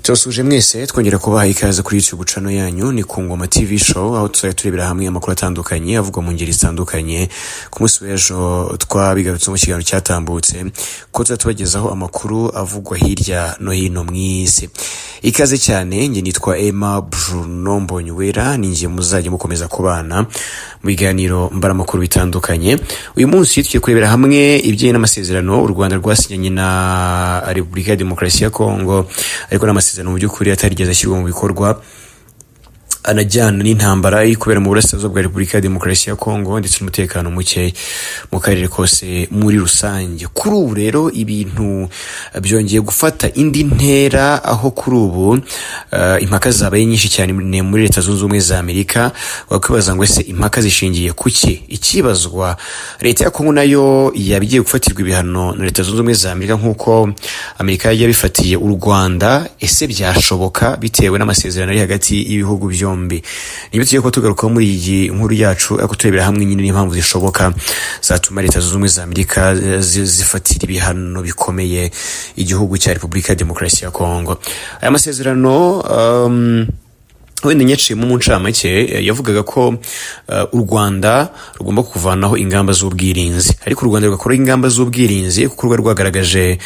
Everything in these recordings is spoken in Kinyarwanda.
Tubasuje mwese, twongera kubaha ikaze kuri YouTube channel yanyu, ni ku Ngoma TV Show, aho tuzajya turebera hamwe amakuru atandukanye avugwa mu ngeri zitandukanye. Ku munsi w'ejo twabigarutse mu kiganiro cyatambutse ko tuzajya tubagezaho amakuru avugwa hirya no hino mu isi. Ikaze cyane, njye nitwa Emma Bruno Mbonyuwera, ninjye muzajya mukomeza kubana mu biganiro mbaramakuru bitandukanye. Uyu munsi tugiye kurebera hamwe ibijyanye n'amasezerano u Rwanda rwasinyanye na Repubulika ya Demokarasi ya Kongo, ariko n'amasezerano mu by'ukuri atarigeze ashyirwa mu bikorwa, anajyana n'intambara iri kubera mu burasirazuba bwa Repubulika ya Demokarasi ya Kongo ndetse n'umutekano muke mu karere kose muri rusange. Kuri ubu rero ibintu byongeye gufata indi ntera, aho kuri ubu impaka zabaye nyinshi cyane muri Leta Zunze Ubumwe za Amerika. Wakwibaza ngo ese impaka zishingiye kuki? Ikibazwa, leta ya Kongo nayo yaba igiye gufatirwa ibihano na Leta Zunze Ubumwe za Amerika nk'uko Amerika yabifatiye u Rwanda? Ese byashoboka bitewe n'amasezerano ari hagati y'ibihugu byombi? Nibyo tugiye kuba tugarukaho muri iyi nkuru yacu, ariko turebera hamwe nyine n'impamvu zishoboka zatuma Leta Zunze Ubumwe za Amerika zifatira ibihano bikomeye igihugu cya Repubulika ya Demokarasi ya Kongo. Aya masezerano, wenda nyaciyemo mu ncamake, yavugaga ko u Rwanda rugomba kuvanaho ingamba z'ubwirinzi, ariko u Rwanda rugakora ingamba z'ubwirinzi kuko rwari rwagaragaje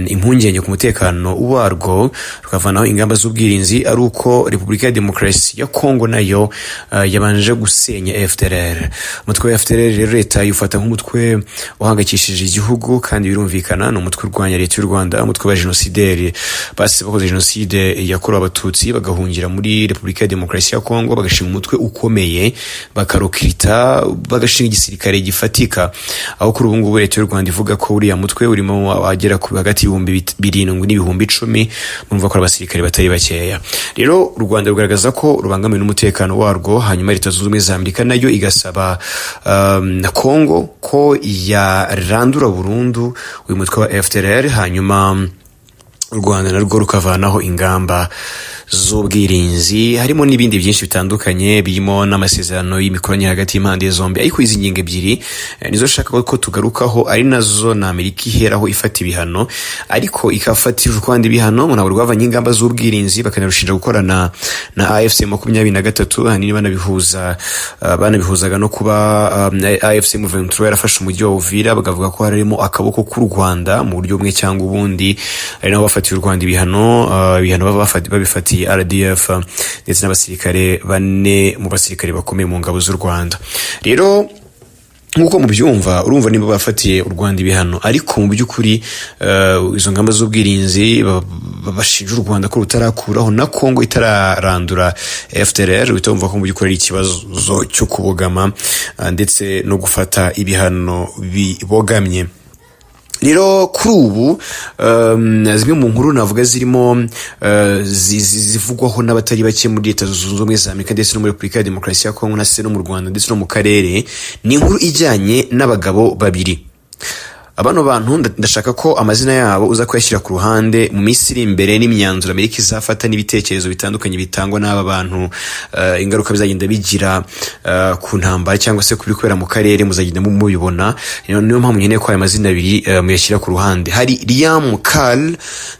impungenge ku mutekano warwo, rukavanaho ingamba z'ubwirinzi ari uko Repubulika ya Demokarasi ya Kongo nayo yabanje gusenya FDLR. Umutwe wa FDLR rero leta iwufata nk'umutwe uhangayikishije igihugu, kandi birumvikana, ni umutwe urwanya leta y'u Rwanda, umutwe wa jenosideri basize bakoze jenoside yakorewe Abatutsi, bagahungira muri Repubulika ya Demokarasi ya Kongo, bagashinga umutwe ukomeye, bakarokirita, bagashinga igisirikare gifatika, aho kuri ubu ngubu leta y'u Rwanda ivuga ko uriya mutwe urimo wagera ku hagati y'ibihumbi 7 n'ibihumbi 10. Murumva ko ari abasirikare batari bakeya. Rero u Rwanda rugaragaza ko rubangamiwe n'umutekano warwo, hanyuma Leta Zunze Ubumwe za Amerika nayo igasaba Kongo ko yarandura burundu uyu mutwe wa FDLR, hanyuma u Rwanda narwo rukavanaho ingamba z'ubwirinzi. Harimo n'ibindi byinshi bitandukanye, birimo n'amasezerano y'imikoranire hagati y'impande zombi, ariko izi ngingo ebyiri nizo nshaka ko tugarukaho, ari nazo na Amerika iheraho ifata ibihano, ariko ikafatira u Rwanda ibihano ntabwo rwavanye ingamba z'ubwirinzi, bakanarushinja gukorana na AFC 23. Ahanini banabihuzaga no kuba AFC M23 yarafashe umujyi wa Uvira, bakavuga ko harimo akaboko k'u Rwanda mu buryo bumwe cyangwa ubundi, ari naho bafatiye u Rwanda ibihano, babifatiye RDF ndetse n'abasirikare bane mu basirikare bakomeye mu ngabo z'u Rwanda. Rero nk'uko mubyumva, urumva niba bafatiye u Rwanda ibihano, ariko mu by'ukuri izo ngamba z'ubwirinzi bashinja u Rwanda ko rutarakuraho, na Kongo itararandura FDLR, uhita wumva ko mu by'ukuri ari ikibazo cyo kubogama ndetse no gufata ibihano bibogamye. Rero kuri ubu zimwe mu nkuru navuga zirimo zivugwaho n'abatari bake muri Leta Zunze Ubumwe za Amerika ndetse no muri Repubulika ya Demokarasi ya Kongo na se no mu Rwanda ndetse no mu karere, ni inkuru ijyanye n'abagabo babiri. Bano bantu ndashaka ko amazina yabo uza kuyashyira ku ruhande mu minsi iri imbere, n'imyanzuro Amerika izafata n'ibitekerezo bitandukanye bitangwa n'aba bantu, ingaruka bizagenda bigira ku ntambara cyangwa se ku biri kubera mu karere, muzagenda mubibona. Niyo mpamvu nkeneye ko aya mazina abiri muyashyira ku ruhande. Hari Liam Carr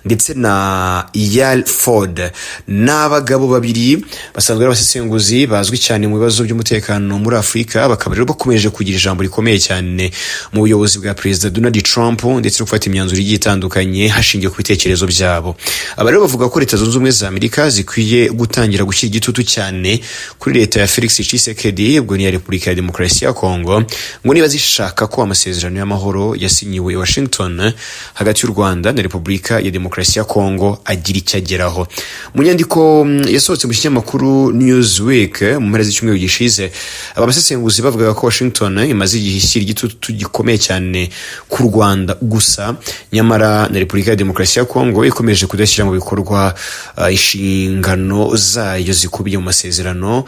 ndetse na Eyal Ford. Ni abagabo babiri basanzwe ari abasesenguzi bazwi cyane mu bibazo by'umutekano muri Afurika, bakaba rero bakomeje kugira ijambo rikomeye cyane mu buyobozi bwa Perezida Donald Trump ndetse no gufata imyanzuro igiye itandukanye hashingiwe ku bitekerezo byabo. Aba rero bavuga ko Leta Zunze Ubumwe za Amerika zikwiye gutangira gushyira igitutu cyane kuri leta ya Felix Tshisekedi, ubwo ni iya Repubulika ya Demokarasi ya Kongo, ngo niba zishaka ko amasezerano y'amahoro yasinyiwe i Washington hagati y'u Rwanda na Repubulika ya Demokarasi ya Kongo agira icyo ageraho. Mu nyandiko yasohotse mu kinyamakuru Newsweek mu mpera z'icyumweru gishize, aba basesenguzi bavugaga ko Washington imaze igihe ishyira igitutu gikomeye cyane ku Rwanda gusa, nyamara na Repubulika ya Demokarasi ya Kongo ikomeje kudashyira mu bikorwa inshingano zayo zikubiye mu masezerano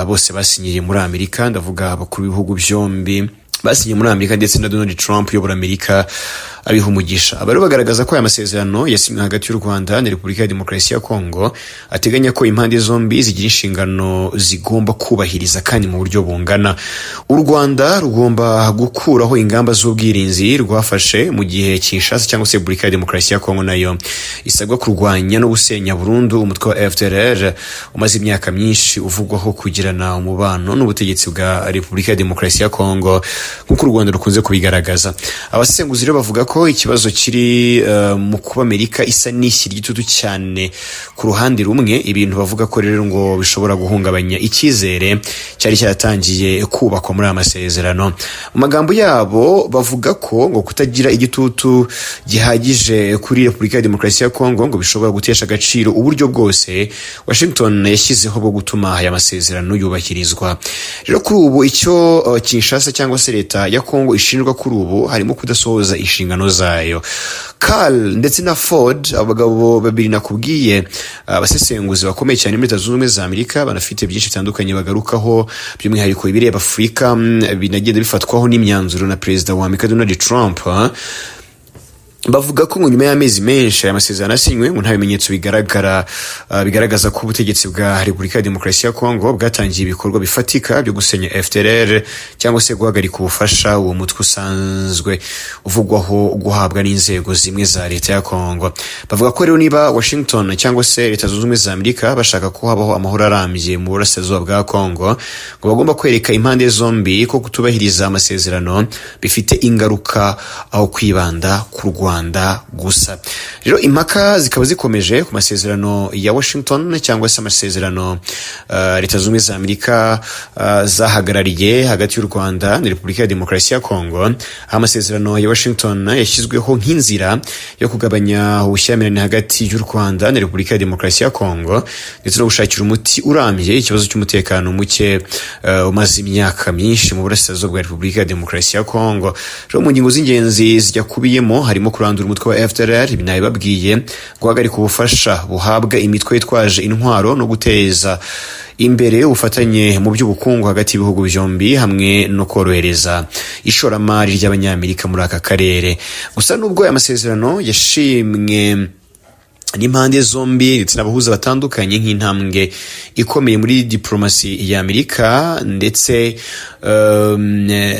bose basinyiye muri Amerika. Ndavuga abakuru b'ibihugu byombi basinye muri Amerika ndetse na Donald Trump uyobora Amerika. abiha umugisha. Aba rero bagaragaza ko aya masezerano yasinywe hagati y'u Rwanda na Repubulika ya Demokarasi ya Kongo ateganya ko impande zombi zigira inshingano zigomba kubahiriza kandi mu buryo bungana. U Rwanda rugomba gukuraho ingamba z'ubwirinzi rwafashe, mu gihe Kinshasa cyangwa se Repubulika ya Demokarasi ya Kongo nayo isabwa kurwanya no gusenya burundu umutwe wa FDLR umaze imyaka myinshi uvugwaho kugirana umubano n'ubutegetsi bwa Repubulika ya Demokarasi ya Kongo, nk'uko u Rwanda rukunze kubigaragaza. Abasesenguzi rero bavuga ko ikibazo kiri mu kuba Amerika isa n'ishyira igitutu cyane ku ruhande rumwe, ibintu bavuga ko rero ngo bishobora guhungabanya icyizere cyari cyaratangiye kubakwa muri aya masezerano. Mu magambo yabo, bavuga ko ngo kutagira igitutu gihagije kuri Repubulika ya Demokarasi ya Kongo ngo bishobora gutesha agaciro uburyo bwose Washington yashyizeho bwo gutuma aya masezerano yubahirizwa. Rero kuri ubu icyo Kinshasa cyangwa se leta ya Kongo ishinjwa kuri ubu harimo kudasohoza inshingano zayo. Carl ndetse na Ford, abagabo babiri nakubwiye, abasesenguzi bakomeye cyane muri Leta Zunze Ubumwe za Amerika, banafite byinshi bitandukanye bagarukaho, by'umwihariko ibireba Afurika, binagenda bifatwaho n'imyanzuro na Perezida wa Amerika Donald Trump, bavuga ko ngo nyuma y'amezi menshi aya masezerano asinywe, ngo nta bimenyetso bigaragara bigaragaza ko ubutegetsi bwa Repubulika ya Demokarasi ya Kongo bwatangiye ibikorwa bifatika byo gusenya FDLR cyangwa se guhagarika ubufasha uwo mutwe usanzwe uvugwaho guhabwa n'inzego zimwe za leta ya Kongo. Bavuga ko rero niba Washington cyangwa se Leta Zunze Ubumwe za Amerika bashaka ko habaho amahoro arambye mu burasirazuba bwa Kongo, ngo bagomba kwereka impande zombi ko kutubahiriza amasezerano bifite ingaruka aho kwibanda ku Rwanda gusa. Rero impaka zikaba zikomeje ku masezerano ya Washington cyangwa se amasezerano Leta Zunze Ubumwe za Amerika zahagarariye hagati y'u Rwanda na Repubulika ya Demokarasi ya Kongo, aho amasezerano ya Washington yashyizweho nk'inzira yo kugabanya ubushyamirane hagati y'u Rwanda na Repubulika ya Demokarasi ya Kongo ndetse no gushakira umuti urambye ikibazo cy'umutekano muke umaze imyaka myinshi mu burasirazuba bwa Repubulika ya Demokarasi ya Kongo. Rero mu ngingo z'ingenzi zijya kubiyemo harimo kurandura umutwe wa FDLR, ibi nabibabwiye, guhagarika ubufasha buhabwa imitwe yitwaje intwaro no guteza imbere ubufatanye mu by'ubukungu hagati y'ibihugu byombi, hamwe no korohereza ishoramari ry'Abanyamerika muri aka karere. Gusa nubwo aya masezerano yashimwe n'impande zombi ndetse n'abahuza batandukanye nk'intambwe ikomeye muri diplomasi ya Amerika ndetse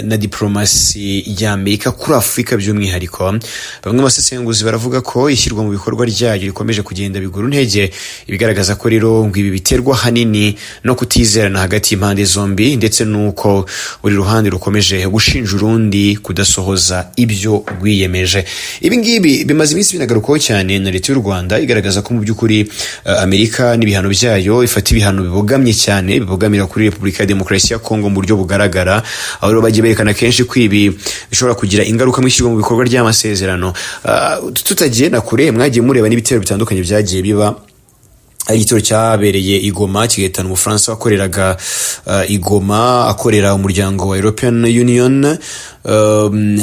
na diplomasi ya Amerika kuri Afurika by'umwihariko, bamwe mu basesenguzi baravuga ko ishyirwa mu bikorwa ryayo rikomeje kugenda bigura intege, ibigaragaza ko rero ngo ibi biterwa ahanini no kutizerana hagati y'impande zombi ndetse n'uko buri ruhande rukomeje gushinja urundi kudasohoza ibyo rwiyemeje. Ibi ngibi bimaze iminsi binagarukwaho cyane na leta y'u Rwanda, igaragaza ko mu by'ukuri Amerika n'ibihano byayo ifata ibihano bibogamye cyane, bibogamira kuri Repubulika ya Demokarasi ya Kongo mu buryo bugaragara, aho rero bagiye berekana kenshi ko ibi bishobora kugira ingaruka mu ishyirwa mu bikorwa ry'amasezerano. Tutagiye na kure, mwagiye mureba n'ibitero bitandukanye byagiye biba. Ari igitero cyabereye i Goma kigahitana Umufaransa wakoreraga i Goma, akorera umuryango wa European Union.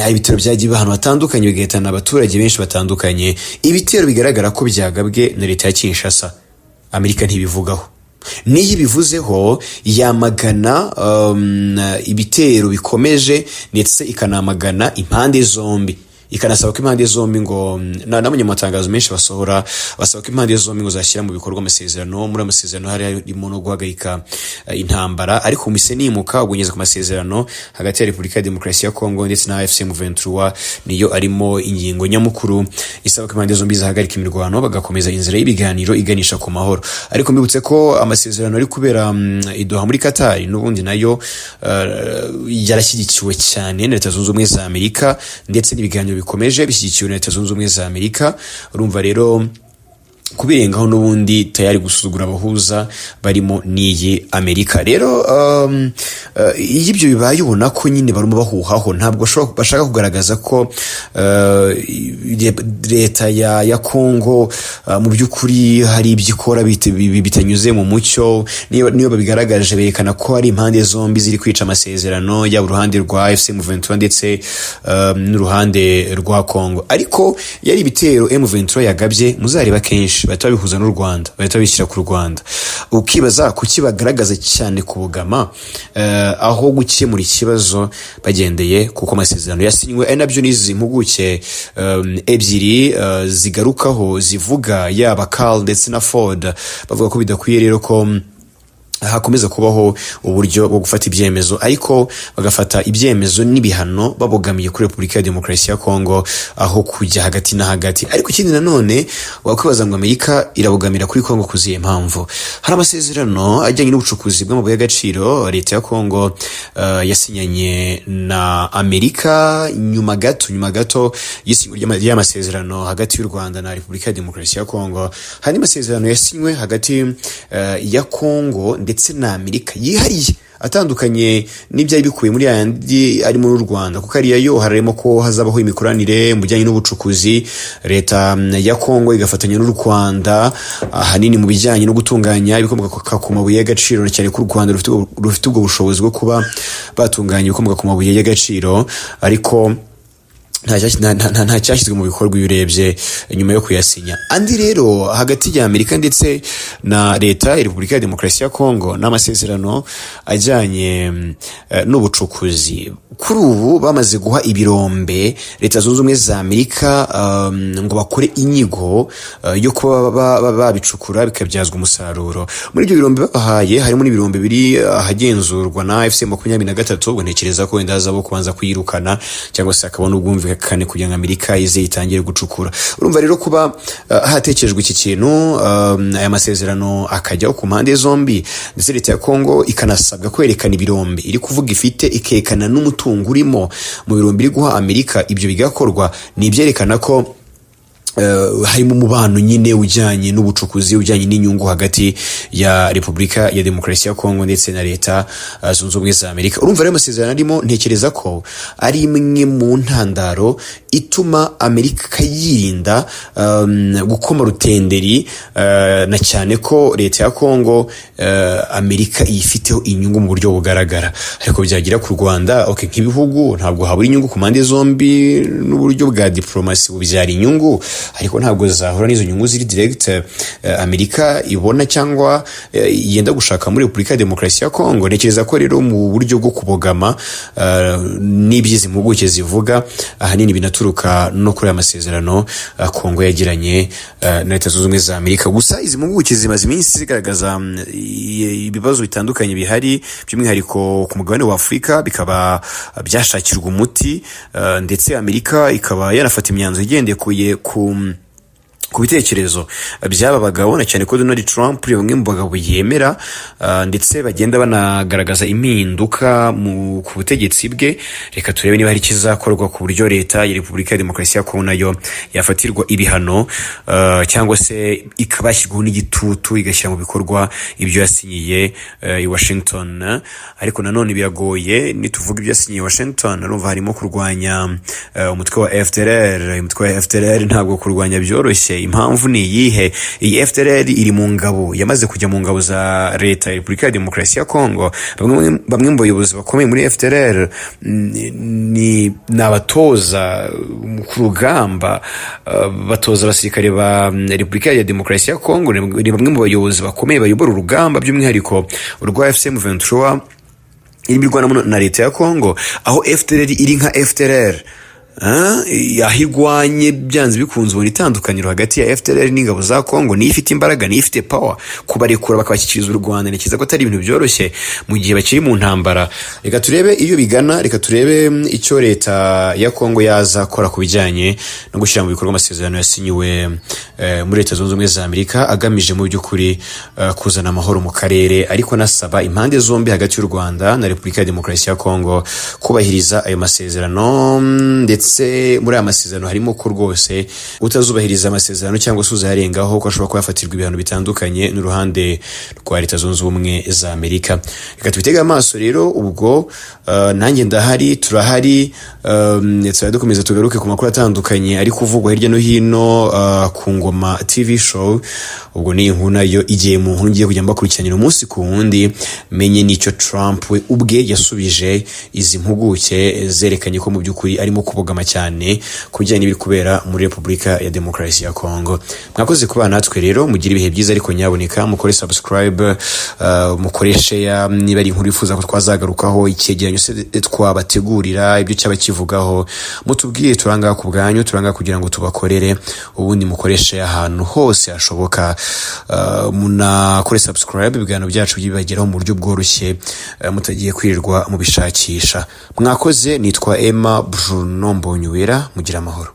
Hari ibitero byagiye biba ahantu hatandukanye bigahitana abaturage benshi batandukanye, ibitero bigaragara ko byagabwe na leta ya Kinshasa. Amerika ntibivugaho, n'iyo ibivuzeho yamagana ibitero bikomeje, ndetse ikanamagana impande zombi, ikanasaba ko impande zombi ngo nabonye mu matangazo menshi basohora basaba ko impande zombi ngo zashyira mu bikorwa amasezerano. Muri amasezerano hari harimo no guhagarika intambara, ariko mise nimuka ubwo ngeze ku masezerano hagati ya Repubulika ya Demokarasi ya Kongo ndetse na AFC M23, niyo arimo ingingo nyamukuru isaba ko impande zombi zahagarika imirwano, bagakomeza inzira y'ibiganiro iganisha ku mahoro. Ariko mbibutse ko amasezerano ari kubera i Doha muri Qatar n'ubundi nayo yarashyigikiwe cyane na Leta Zunze Ubumwe za Amerika, ndetse n'ibiganiro bikomeje bishyigikiwe na Leta Zunze Ubumwe za Amerika. Urumva rero kubirengaho n'ubundi tayari gusuzugura abahuza barimo n'iyi Amerika. Rero iyo ibyo bibaye, ubona ko nyine barimo bahuhaho, ntabwo bashaka kugaragaza ko leta ya Kongo mu by'ukuri hari ibyo ikora bitanyuze mu mucyo. Niyo babigaragaje, berekana ko hari impande zombi ziri kwica amasezerano, yaba uruhande rwa AFC M23 ndetse n'uruhande rwa Kongo. Ariko yari ibitero M23 yagabye, muzareba kenshi. benshi bahita babihuza n'u Rwanda, bahita babishyira ku Rwanda. Ukibaza kuki bagaragaza cyane kubogama aho gukemura ikibazo bagendeye kuko amasezerano yasinywe, ari nabyo n'izi mpuguke ebyiri zigarukaho zivuga, yaba Carl ndetse na Ford, bavuga ko bidakwiye rero ko hakomeza kubaho uburyo bwo gufata ibyemezo, ariko bagafata ibyemezo n'ibihano babogamiye kuri Repubulika ya Demokarasi ya Kongo aho kujya hagati na hagati. Ariko ikindi nanone wakwibaza ngo Amerika irabogamira kuri Kongo ku zihe mpamvu? Hari amasezerano ajyanye n'ubucukuzi bw'amabuye y'agaciro leta ya Kongo yasinyanye na Amerika nyuma gato y'isinywa ry'amasezerano hagati y'u Rwanda na Repubulika ya Demokarasi ya Kongo. Hari n'amasezerano yasinywe hagati ya Kongo ndetse na Amerika yihariye, atandukanye n'ibyari bikubiye muri yandi arimo n'u Rwanda, kuko ariya yo harimo ko hazabaho imikoranire mu bijyanye n'ubucukuzi, leta ya Kongo igafatanya n'u Rwanda ahanini mu bijyanye no gutunganya ibikomoka ku mabuye y'agaciro, cyane ko u Rwanda rufite ubwo bushobozi bwo kuba batunganya ibikomoka ku mabuye y'agaciro, ariko nta cyashyizwe mu bikorwa iyo urebye nyuma yo kuyasinya. Andi rero hagati ya Amerika ndetse na leta ya Repubulika ya Demokarasi ya Kongo ni amasezerano ajyanye n'ubucukuzi. Kuri ubu bamaze guha ibirombe Leta Zunze Ubumwe za Amerika ngo bakore inyigo yo kuba babicukura bikabyazwa umusaruro. Muri ibyo birombe babahaye harimo n'ibirombe biri ahagenzurwa na AFC 23. Ubwo ntekereza ko wenda hazabaho kubanza kuyirukana cyangwa se hakabona ubwumvikane kugira ngo Amerika ize itangire gucukura. Urumva rero kuba hatekerejwe iki kintu, aya masezerano akajyaho ku mpande zombi, ndetse leta ya Kongo ikanasabwa kwerekana ibirombe iri kuvuga ifite, ikerekana n'umutungo urimo mu birombe iri guha Amerika, ibyo bigakorwa, ni ibyerekana ko harimo umubano nyine ujyanye n'ubucukuzi, ujyanye n'inyungu hagati ya Repubulika ya Demokarasi ya Kongo ndetse na Leta Zunze Ubumwe za Amerika. Urumva rero amasezerano arimo, ntekereza ko ari imwe mu ntandaro ituma Amerika yirinda gukoma rutenderi, na cyane ko leta ya Kongo Amerika iyifiteho inyungu mu buryo bugaragara. Ariko byagera ku Rwanda, okay, nk'ibihugu ntabwo habura inyungu ku mpande zombi, n'uburyo bwa diplomasi bubyara inyungu, ariko ntabwo zahura n'izo nyungu ziri direct Amerika ibona cyangwa yenda gushaka muri Repubulika ya Demokarasi ya Kongo. Ntekereza ko rero mu buryo bwo kubogama n'iby'izi mpuguke zivuga ahanini binaturuka no kuri aya masezerano Kongo yagiranye na Leta Zunze Ubumwe za Amerika. Gusa izi mpuguke zimaze iminsi zigaragaza ibibazo bitandukanye bihari, by'umwihariko ku mugabane wa Afurika, bikaba byashakirwa umuti, ndetse Amerika ikaba yanafata imyanzuro igendeye ku bitekerezo by'aba bagabo, na cyane ko Donald Trump ari bamwe mu bagabo yemera, ndetse bagenda banagaragaza impinduka ku butegetsi bwe. Reka turebe niba hari ikizakorwa ku buryo leta ya Repubulika ya Demokarasi ya Kongo nayo yafatirwa ibihano, cyangwa se ikaba yashyirwaho n'igitutu igashyira mu bikorwa ibyo yasinyiye i Washington. Ariko nanone biragoye. Nituvuga ibyo yasinyiye i Washington, urumva harimo kurwanya umutwe wa FDLR. Umutwe wa FDLR ntabwo kurwanya byoroshye. Impamvu ni iyihe? Iyi FDLR iri mu ngabo, yamaze kujya mu ngabo za leta ya Repubulika ya Demokarasi ya Kongo. Bamwe mu bayobozi bakomeye muri FDLR ni abatoza ku rugamba, batoza abasirikare ba Repubulika ya Demokarasi ya Kongo. Ni bamwe mu bayobozi bakomeye bayobora urugamba, by'umwihariko urwa AFC M23 irimo irwana na leta ya Kongo, aho FDLR iri nka FDLR. Aho irwanye byanze bikunze ubona itandukaniro hagati ya FDLR n'ingabo za Kongo. Niyo ifite imbaraga, niyo ifite power. Kubarekura bakabashyikiriza u Rwanda, ntekereza ko atari ibintu byoroshye mu gihe bakiri mu ntambara. Reka turebe iyo bigana, reka turebe icyo leta ya Kongo yazakora ku bijyanye no gushyira mu bikorwa amasezerano yasinyiwe muri Leta Zunze Ubumwe za Amerika, agamije mu by'ukuri kuzana amahoro mu karere, ariko nasaba impande zombi hagati y'u Rwanda na Repubulika ya Demokarasi ya Kongo kubahiriza ayo masezerano. Ndetse muri aya masezerano harimo ko rwose utazubahiriza amasezerano cyangwa se uzayarengaho ko ashobora kuba yafatirwa ibihano bitandukanye n'uruhande rwa Leta Zunze Ubumwe za Amerika. Reka tubitege amaso rero. Ubwo nanjye ndahari, turahari, tuzajya dukomeza tugaruke ku makuru atandukanye ari kuvugwa hirya no hino ku Ngoma TV Show. Ubwo ni inkuru nayo igiye mu nkuru ngiye kujya mbakurikiranira umunsi ku wundi, menye n'icyo Trump we ubwe yasubije izi mpuguke zerekanye ko mu by'ukuri arimo kubogama. kubogama cyane ku bijyanye n'ibiri kubera muri Repubulika ya Demokarasi ya Kongo. Mwakoze kubana natwe rero, mugire ibihe byiza, ariko nyaboneka mukore subscribe, mukore share. Niba ari inkuru wifuza ko twazagarukaho, icyegeranyo se twabategurira, ibyo cyaba kivugaho, mutubwire. Turangaha ku bwanyu, turangaha kugira ngo tubakorere. Ubundi mukoreshe ahantu hose hashoboka, munakore subscribe, ibiganiro byacu bibageraho mu buryo bworoshye, mutagiye kwirirwa mubishakisha. Mwakoze, nitwa Emma Bruno Mbonyuwera, mugira amahoro.